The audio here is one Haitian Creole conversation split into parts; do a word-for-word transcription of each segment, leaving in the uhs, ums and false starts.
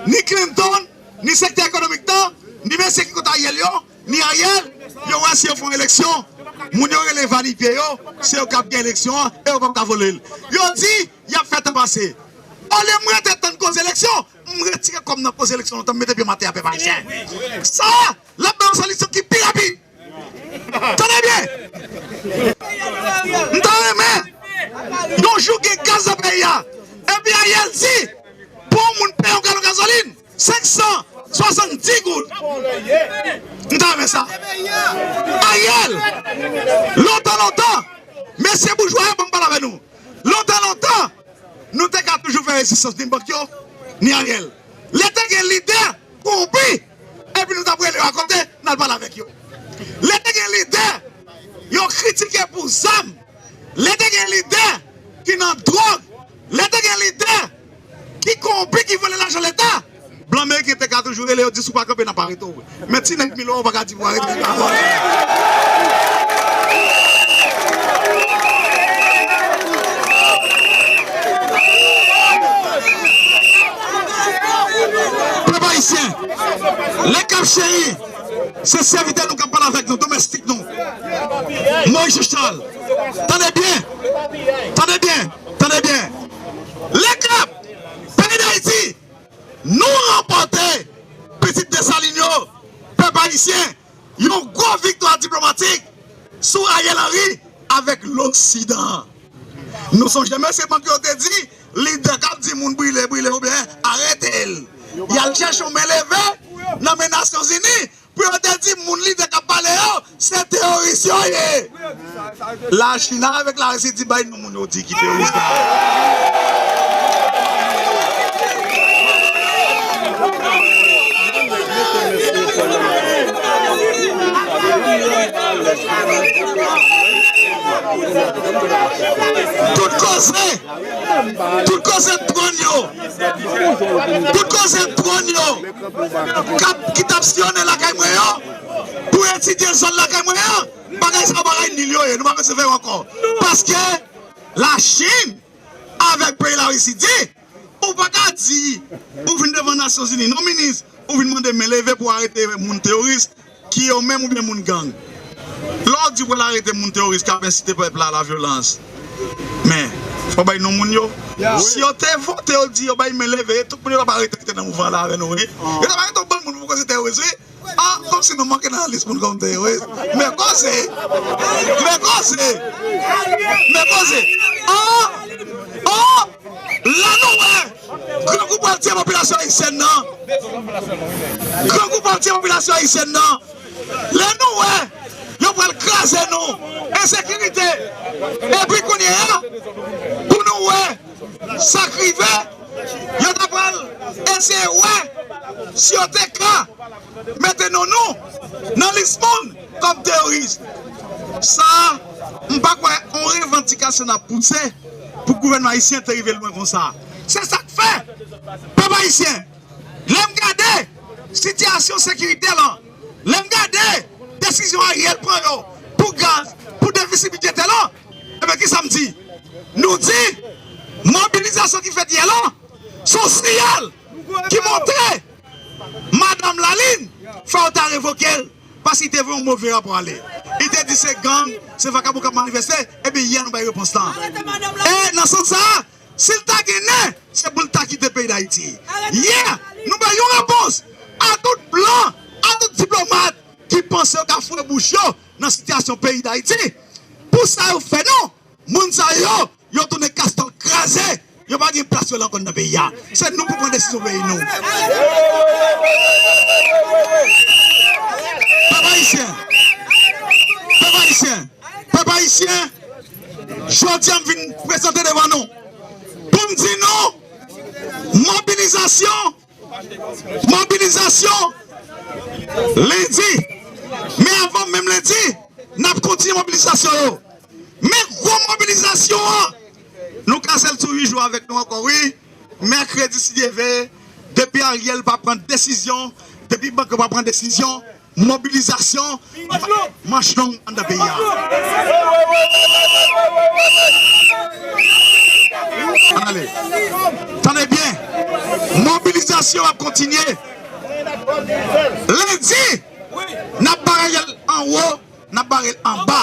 ni Clinton, ni sektè ekonomik nan, ni mesye ki kont Ariel yo, ni Ariel, yo wè si yo fè yon eleksyon, moun yo rele vanipye yo, se yo k ap gen eleksyon an, e yo p ap ka vòlè l. Yo di, y ap fè tan pase. Olye m rete tann koze eleksyon, m retire kò m nan koze eleksyon lontan, m mete pye m atè a, pèp ayisyen. Sa, l ap bay yon solisyon ki pi rapid. Tande byen! M ta renmen yon jou gen gaz nan peyi a. Epi Ariel di, pou yon moun peye yon galon gazolin, senk san swasanndis goud. M ta renmen sa. Ariel, lontan, lontan, mesye boujwa yo, ban m pale avè nou. Lontan, lontan, nou te ka toujou fè rezistans, ni bank yo, ni Ariel. Lè te gen lidè kowonpi, epi nou t ap rele yo akote, n al pale avèk yo. Lè te gen lidè yo kritike pou zam, lè te gen lidè ki nan dwòg, lè te gen lidè ki kowonpi, ki vòlè lajan leta, blan meriken te ka toujou rele yo, di, "Si w pa kanpe, n ap arete w." Men ti nèg mil ewo pa ka di pou arete l. Pèp ayisyen, Lèkap cheri, se sèvitè nou k ap pale avèk nou, domèstik nou, Moïse Jean Charles. Tande byen, tande byen, tande byen. Lèkap, peyi Dayiti, nou ranpòte, pitit Desalin yo, pèp ayisyen, yon gwo viktwa diplomatik sou Ariel Henry avèk Loksidan. Nou sonje mesye bank yo te di, lidè k ap di moun brile, brile oubyen arete l. Y al chèche yon men leve nan men Nasyonzini pou yo te di moun lidè k ap pale yo, se teworis yo ye. Lachin avèk Larisi di bay non moun yo di ki teworis la. Tout koze, tout koze twòn yo, tout koze twòn yo k ap, ki t ap siyonnen lakay mwen yo pou etidye zòn lakay mwen an, bagay sa yo bagay nil yo ye, nou pa bezwen fè yo ankò. Paske Lachin avèk peyi Larisi di, ou pa ka di ou vin devan Nasyonzini non minis, ou vin mande men leve pou arete moun teworis, ki yo menm oubyen moun gang. Lè w di pou al arete moun teworis k ap ensite pèp la a la vyolans, men fò w bay non moun yo. Si yo te vote, yo di yo bay men leve, tout moun yo t ap arete ki te nan mouvman la avè nou, wi. Yo t ap arete yon bann moun pou koze teworis, wi. Ah, kòmsi nou manke nan lis moun kòm teworis. Men koze! Men koze! Men koze! Ah! Ah! La nou wè grangou pral tiye popilasyon ayisyèn nan. Grangou pral tiye popilasyon ayisyèn nan. Lè nou wè yo pral kraze nou, ensekirite. Epi kounye a, pou nou wè sa k rive, yo ta pral eseye wè si yo te ka mete non nou nan lis moun kòm teworis. Sa a, m pa kwè yon revandikasyon n ap pouse pou gouvènman ayisyen te rive lwen konsa. Se sa k fè, pèp ayisyen, lè m gade sitiyasyon sekirite lan, lè m gade desizyon Ariel pran yo pou gaz, pou defisi bidjetè lan, ebyen, kisa m di? Nou di, mobilizasyon ki fèt yè lan, se yon siyal ki montre Madanm Lalin, fò yo ta revoke l, paske li te voye yon move rapò ale. Li te di se gang, se vakabon k ap manifeste, ebyen, yè nou bay repons lan. E nan sans sa a, si l ta gen nen, se pou l ta kite peyi Dayiti. Yè, nou bay yon repons a tout blan, a tout diplomat ki panse yo ka foure bouch yo nan sitiyasyon peyi Dayiti. Pou sa yo fè nou, moun sa yo, yo tounen kastòl kraze. Yo pa gen plas yo la ankò nan peyi a. Se nou pou pran desizyon peyi nou. Pèp ayisyen, pèp ayisyen, pèp ayisyen, jodi a m vin prezante devan nou pou m di nou, mobilizasyon, mobilizasyon lendi. Men avan menm lendi, n ap kontinye mobilizasyon yo. Men gwo mobilizasyon an, nou kase l sou uit jou avèk nou ankò, wi. Mèkredi, si Dye vle, depi Ariel pa pran desizyon, depi bank yo pa pran desizyon, mobilizasyon manch long anndan peyi a. Ann ale. Tande byen. Mobilizasyon ap kontinye. Lendi, n ap ba Ariel anwo, n ap ba Ariel anba.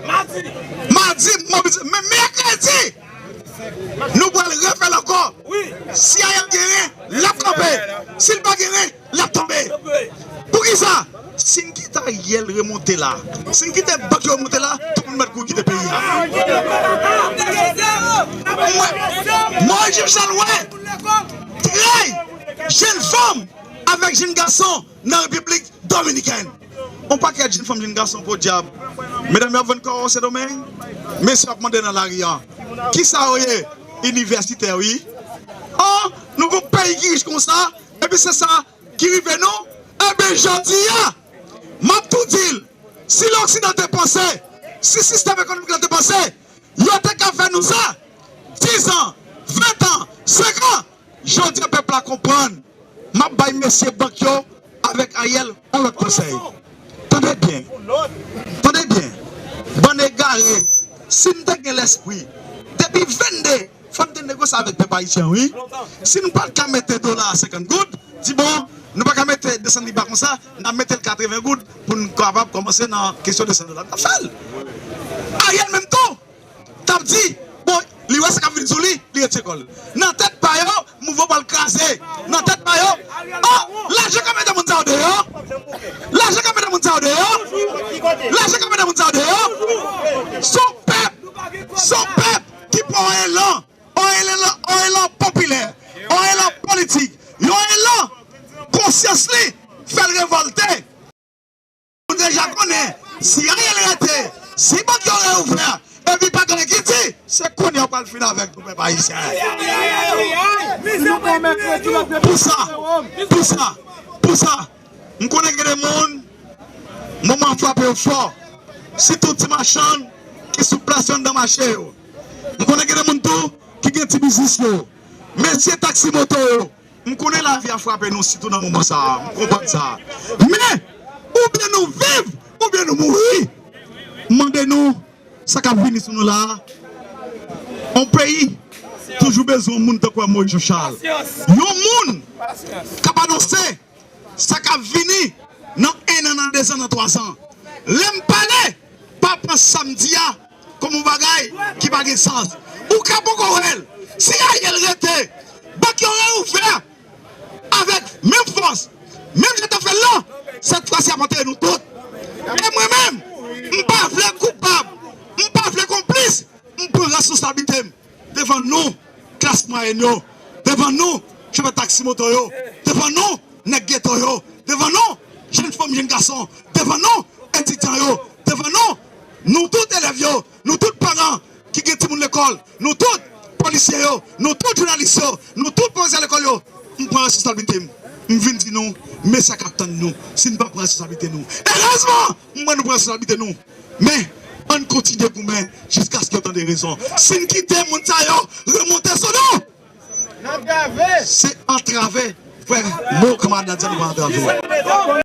Madi, mobilize-, men mèkredi, nou pral refè l ankò. Si Ariel genyen, l ap kanpe. Si l pa genyen, l ap tonbe. Poukisa? Si n kite Ariel remonte la, si n kite bank yo remonte la, tout moun mèt kouri kite peyi a. Mwen, Moyiz Jean Charles wè tray jenn fanm avèk jenn gason nan Repiblik Dominikèn. On pakèt jenn fanm, jenn gason, podyab. Medam yo ap vann kò yo Sendomeng. Mesye ap mande nan lari a. Kisa yo ye? Inivèsitè, wi. An, nou gon peyi ki rich konsa, epi se sa ki rive nou? Enben, jodi a, m ap tou di l, si Loksidan te panse, si sistèm ekonomik la te panse, yo te ka fè nou sa, diz an, ven an, senk an, jodi a pèp la konprann. M ap bay mesye bank yo avèk Ariel yon lòt konsèy. Tande byen. Tande byen. Bann egare, si n te gen lèspri, depi vennde, fò n te negosye avèk pèp ayisyen, wi. Si n pa t ka mete dola a senkant goud, di bon, nou pa ka mete desann li ba konsa, n ap mete l katreven goud pou n kapab kòmanse nan kesyon desann dola. N ap fè l. Ariel menm tou, t ap di, bon, li wè sa k ap vin sou li, li retire kò l. Nan tèt pa yo, mouvman pral kraze. Nan tèt pa yo, oh, lajan k ap mete moun sa yo deyò. Lajan k ap mete moun sa yo deyò. Lajan k ap mete moun sa yo deyò. Se yon pèp, se yon pèp ki pran yon elan, yon elan, yon elan popilè, yon elan politik, yon elan konsyans li fè l revòlte. Nou deja konnen, si Ariel rete, si bank yo reouvè, epi pa gen ki di, se kounye a pral fin avèk nou, pèp ayisyen. Pou sa, pou sa, pou sa, m konnen gen de moun, moman frape yo fò, sitou ti machann ki sou plas yo anndan mache yo. M konnen gen de moun tou ki gen ti biznis yo. Mesye taksi moto yo, m konnen lavi a frape nou, sitou nan moman sa a. M konprann sa. Men, oubyen nou viv, oubyen nou mouri. M mande nou, sa k ap vini sou nou la a, yon peyi toujou bezwen yon moun tankou Moyiz Jean Charles. Yon moun k ap anonse sa k ap vini nan en an, nan de zan, nan twa zan. Lè m pale, pa pran sa m di a kòm yon bagay ki pa gen sans. Ou ka poko wè l. Si Ariel rete, bank yo reouvè avèk menm fòs, menm jan yo t ap fè l lan, sèt fwa si ap antere nou tout. E mwen menm, m pa vle koupab, m pa vle konplis, m pran responsablite m devan nou, klas mwayèn yo, devan nou, chofè taksi moto yo, devan nou, nèg geto yo, devan nou, jenn fanm, jenn gason, devan nou, etidyan yo, devan nou, nou tout elèv yo, nou tout paran ki gen timoun lekòl, nou tout polisye yo, nou tout jounalis yo, nou tout pwofesè lekòl yo, m pran responsablite m. M vin di nou, men sa k ap tann nou, si n pa pran responsablite nou. Erezman, m wè nou pran responsablite nou. Men, ann kontinye goumen jiskaske yo tande rezon. Si n kite moun sa yo remonte sou nou, se antrave, frè, mo kanmarad la di a, nou pral antrave.